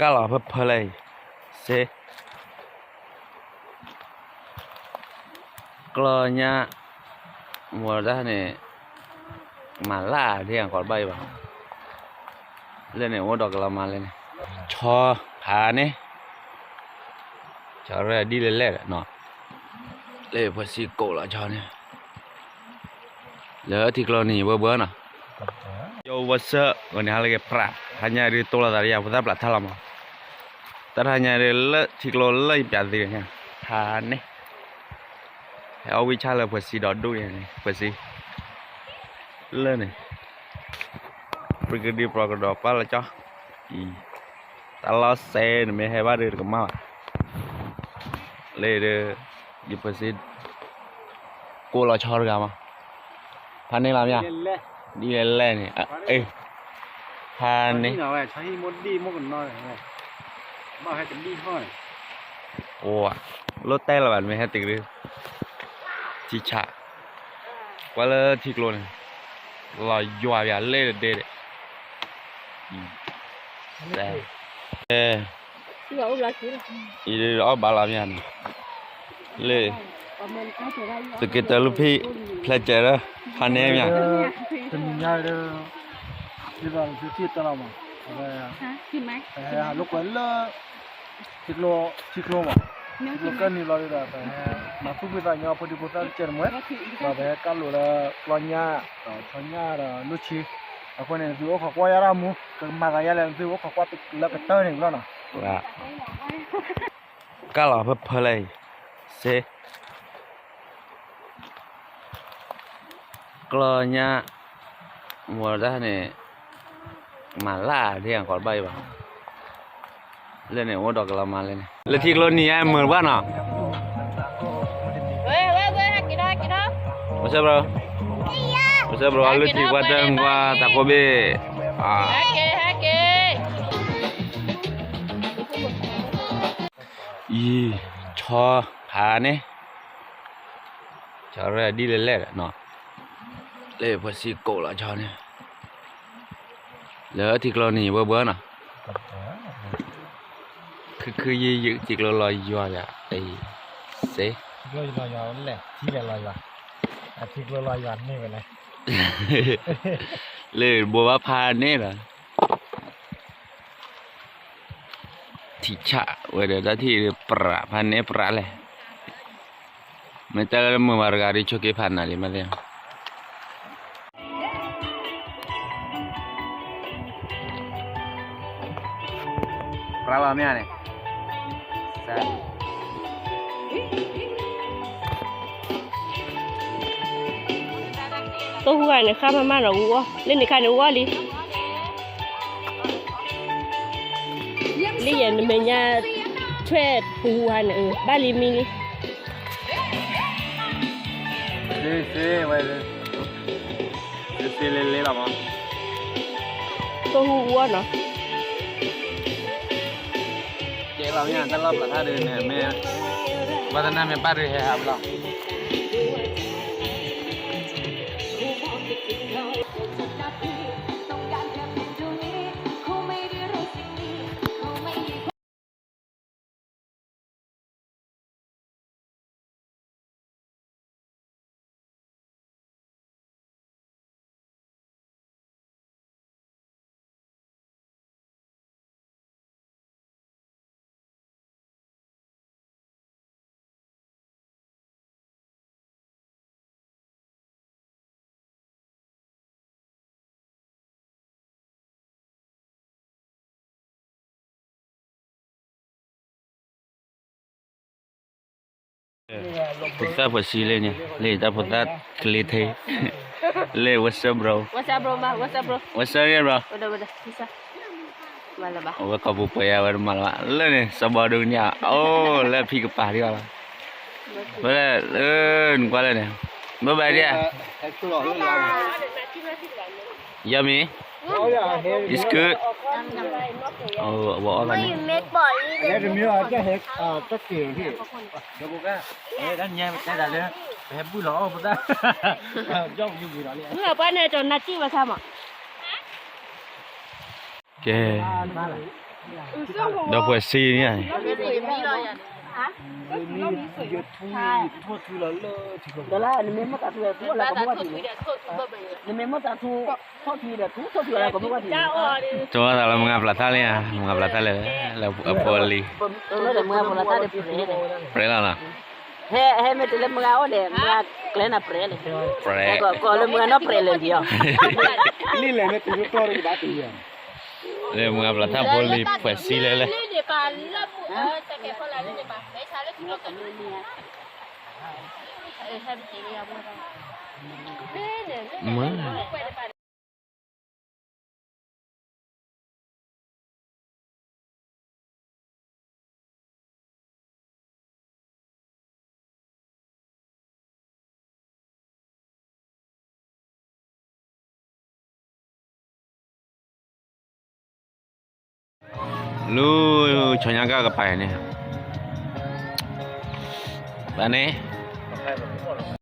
ကၢ်လီၤဖၢဖၢလၢအံၤ, စ့, ကျီၢ်ညၣ်, မတၤန့ၣ်, မၤလၢ်ဒ်အကီးတဘၣ်အံၤဘၣ်, လၢန့ၣ် အိၣ်ဒီးကလီၤမၤလၢန့ၣ်, ဆီဖးန့ၣ်, ဆီရၢဒ်လဲၣ်လဲၣ်နီၤ, လၢဖှဲးစံကိးလီၤဆီန့ၣ် လၢထံကျိနံၤဘၢဘၢနီၤ, ယိဝဲစၢၣ် ဂီၤန့ၣ်ဟါလၢက့ၤပြး ဟါညါဒ်တိၢ်လိာ်သးလၢယၤ ဖိသၣ်ပျးထါလီၤမး, တၢ်ဟါညါဒ်လၢထံကျိလၢယပျးသ့ၣ်ညါ, ဖးန့ၣ်, ဟဲအီၣ်ဝံၣ်ဆၣ်လၢဖှဲးစံဒီးဒိၣ်န့ၣ် ဖှဲးစံ, လၢန့ၣ်, ပကဒံပြးကဒီးပၢ်လၢကၠီ, အံၤ, တၢ်လီၢ်စဲန့ၣ်မ့ၢ်ဟဲဘၣ်ဒ်တကမၣ်ဘၣ်, လၢဒ်, ယဖှဲးစံ ကိးလီၤဆီတဂၤမး, ဖးန့ၣ်လီၤမ့ၢ်ဧါ, ဒ်လဲၣ်လဲၣ်န့ၣ်, ဖးန့ၣ်, အိၣ်, လိၣ်တဲလၢၤဘၣ် နမ့ၢ်ဟဲတုၤဒ်, ထံဆး, ကွၢ်လၢထံကျိန့ၣ်, လီၤယွၤပၠးလ့ၣ်တဒ့ဒီး အံၤ, အီၣ်ဘၣ်လီၤမ့ၢ်ဧါန့ၣ်, လၢ, သုးက့တၢလုၢ်ဖံး, ဖျဲးစဲးလၢ, ဖးန့ၣ်မ့ၢ်ဧါ, တနံၤညါဒီး, ဒ်သိးသုထံၣ်တၢ်လီၤမး, ပဟဲဟးလိာ်ကွဲလၢ ထံကျိ, ထံကျိဘၣ်, ထံကျိကၢၢ်နံၤလီၤဒ်ဒီး ပဟဲမၤသူၣ်ဖှံသးညီဖိဒံဖိသၣ်တကဲးတမှဲ, ဒီးပဟဲကၢ်လိာ်လၢကျီၢ်ညၣ်, ဒီးဆီညၣ်ဒီးလိၣ်ဆံ, အဃိန့ၣ် သုအိၣ်ခိးကွၢ်ယၤတၢ်မူ, ကမၤသးယၤလဲၣ် သုအိၣ်ခိးကွၢ်လၢကတၢၢ်န့ၣ်လီၤနီၤ, ကၢ်လီၤဖၢဖၢလၢအံၤ, စ့ ကျီၢ်ညၣ်, မတၤန့ၣ်, မၤလၢ်ဒ်အကီးတဘၣ်အံၤဘၣ်, လၢန့ၣ် အိၣ်ဒီးကလီၤမၤလၢန့ၣ် လၢထံကျိနံၤအမုာ်ဘၣ်နီၤ, ဝဲ, ဝဲ, ဝဲ, ဟဲက့ၤထီၣ်, ဟဲက့ၤထီၣ်, ဝဲစဲဘြိ, ဝဲစဲဘြိ အီၤလုၢ်ထံပှၤတၢ်ကွၢ်တၢ်ကိးဘ့ၣ်, ဟဲက့ၤ, ဟဲက့ၤ အံၤ, ဆီဖးန့ၣ်, ဆီရၢဒ်လဲၣ်လဲၣ်နီၤ, လၢဖှဲးစံကိးလီၤဆီန့ၣ်, လၢထံကျိနံၤဘၢဘၢနီၤ, ခုခုယုၢ်ယုၢ် ထံကျိလီၤယွၤယၤ, အံၤ, စ့, ထံကျိလီၤယွၤလဲၣ်, ထံလဲၣ်လီၤယွၤ, အထံကျိလီၤယွၤန့ၢ်ဝဲလဲၣ်, လၢဘိးဘၣ်ဖးန့ၣ်လီၤ ထံဆးဝဲဒီး တၢ်ထံၣ်ပြး ဖးန့ၣ်ပြးလဲၣ်, မ့ၢ်တၢ်လၢမုာ်မးတဂၤဒီး ဆိးက့ဖးနၤလံ မ့ၢ်သ့ၣ်, ပြးလီၤမ့ၢ်ဧါန့ၣ် တိၢ်ဟူဂၤန့ၣ် ဃၣ်မးမးနီၤ အူအီၣ် လၢန့ၣ်ခါန့ၣ် အူအီၣ်လံ, လၢယဲန့ၣ်မဲာ်ညါ ထွဲပူၤဟါန့ၣ် ဘၣ်လံမံလံ, စ့စ့ဝဲ, စ့စ့လ့လ့လီၤမး, တိၢ်ဟူအူအီၣ်နီၤ. ကဲလီၤမ့ၢ် တၢ်လီၢ်ပျၢၤထါဒုးန့ၣ် မ့ၢ် ဘၣ်သနာ်မ့ၢ်ဘၣ်ဒုးဟဲဟးဝဲလီၤ. ဖိသၣ်ဖိဆံးလံန့ၣ် လၢတၢ်ဖိသၣ်ကလ့ထဲ လၢ what's up bro, what's up bro, what's up bro, အဝဲကိာ်ပူၤပှဲၤယါဝဲတမၤလၢၤဘၣ် လၢန့ၣ် စီၤဘီဒိကညး အိၣ်လၢဖံကပၤဒံးဘၣ်လီၤ. ဝဲလၢ နကွၢ်လၢန့ၣ် bye bye ဒံးဧါ. Yummy. It's good. အဝဲအီၣ်ဘၣ်န့ၣ် ပှၤန့ၣ် ကနၣ်စံၣ်ဝဲဆၣ်မး ကဲ ဒီးဖှဲးစံန့ၣ် တမ့ၢ်သးလၢမုၢ်ဂၤပျၢၤထါလံဧါ, မုၢ်ဂၤပျၢၤထါလၢ လၢအဖိအလံၤ, ပြဲလီၤနီၤ, ဟဲမ့ၢ်တုၤလၢမုၢ်ဂၤအိၣ်ဒီး မုၢ်ဂၤကျဲနၤပြဲလဲၣ်, ပြဲ, ကိးလၢမုၢ်ဂၤနီၢ်ပြဲလဲၣ်ဒံးအီၤ, လၢမုၢ်ဂၤပျၢၤထါဖိလံၤ ဖှဲးစံလဲၣ်လဲၣ်, မုၢ် လူၤ ဆီညါကၣ်ကပၤန့ၣ်, ဘၣ်န့ၣ်,